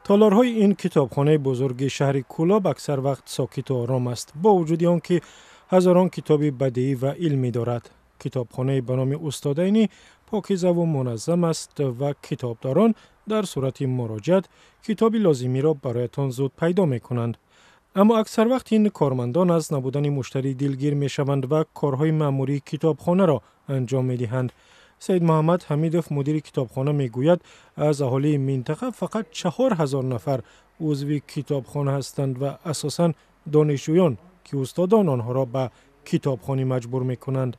Толорҳои ин китобхонаи бузурги шаҳри Кӯлоб аксар вақт сокиту ором аст, бо вуҷуди он ки ҳазорон китоби бадеӣ ва илмӣ дорад. Китобхонаи ба номи устод Айнӣ покизаву муназзам аст ва китобдорон дар сурати муроҷиат китоби лозимиро бароятон зуд пайдо мекунанд. Аммо аксар вақт ин кормандон аз набудани муштарӣ дилгир мешаванд ва корҳои маъмурии китобхонаро анҷом медиҳанд. Саид Муҳаммад Ҳамидов, мудири китобхона, мегӯяд, аз аҳолии минтақа фақат 4000 нафар узви китобхона ҳастанд ва асосан донишҷӯён, ки устодон онҳоро ба китобхонӣ маҷбур мекунанд.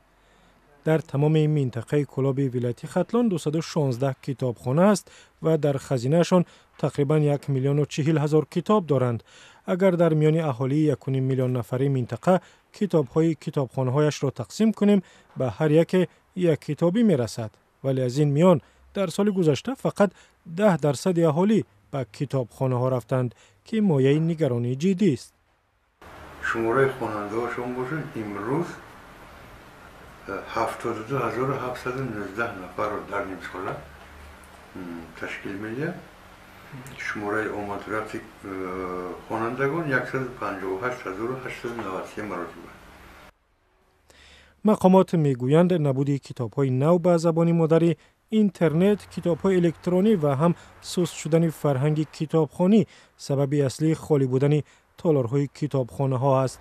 Дар тамоми минтақаи Кӯлоби вилояти Хатлон 216 китобхона аст ва дар хазинаашон тақрибан 1 миллиону 40 ҳазор китоб доранд. Агар дар миёни аҳолии 1,5 миллион нафари минтақа китобҳои китобхонаҳояшро тақсим кунем, ба ҳар яке як китобӣ мерасад. Вале аз ин миён дар соли гузашта фақат 10% аҳолӣ ба китобхонаҳо рафтанд, ки мояи нигаронии ҷиддист. Шумораи хонандаҳошон бошад, имрӯз 72 719 нафарро дар нимсола ташкил медиҳад. Шумораи омадурафти хонандагон 158 893 маротиба. Мақомот мегӯянд, набуди китобҳои нав ба забони модарӣ, интернет, китобҳои электронӣ ва ҳам суст шудани фарҳанги китобхонӣ сабаби аслии холӣ будани толорҳои китобхонаҳо аст.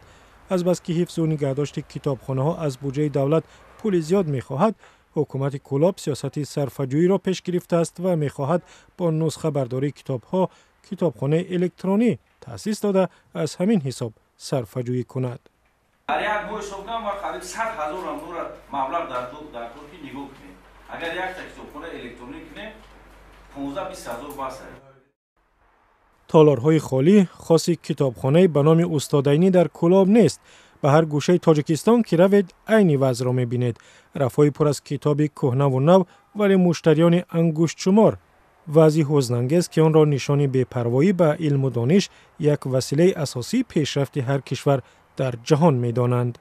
Азбаски ҳифзу нигаҳдошти китобхонаҳо аз буҷаи давлат пули зиёд мехоҳад, ҳукумати Кӯлоб сиёсати сарфаҷӯиро пеш гирифтааст ва мехоҳад бо нусхабардории китобҳо китобхонаи электронӣ таъсис дода, аз ҳамин ҳисоб сарфаҷӯӣ кунад. Дар як моҳ ҳисоб кунам, ма қариб 100 000 ам маблағ дар кор, ки нигоҳ кунем. Агар якта китобхонаи электронӣ кунем, 15-20 ҳазор бас. Толорҳои холӣ хоси китобхонаи ба номи устод Айнӣ дар Кӯлоб нест. Ба ҳар гӯшаи Тоҷикистон ки равед, айни вазъро мебинед: рафҳои пур аз китоби кӯҳнаву нав, вале муштариёни ангуштшумор. Вазъи ҳузнангез, ки онро нишони бепарвоӣ ба илму дониш, як василаи асосии пешрафти ҳар кишвар дар ҷаҳон медонанд.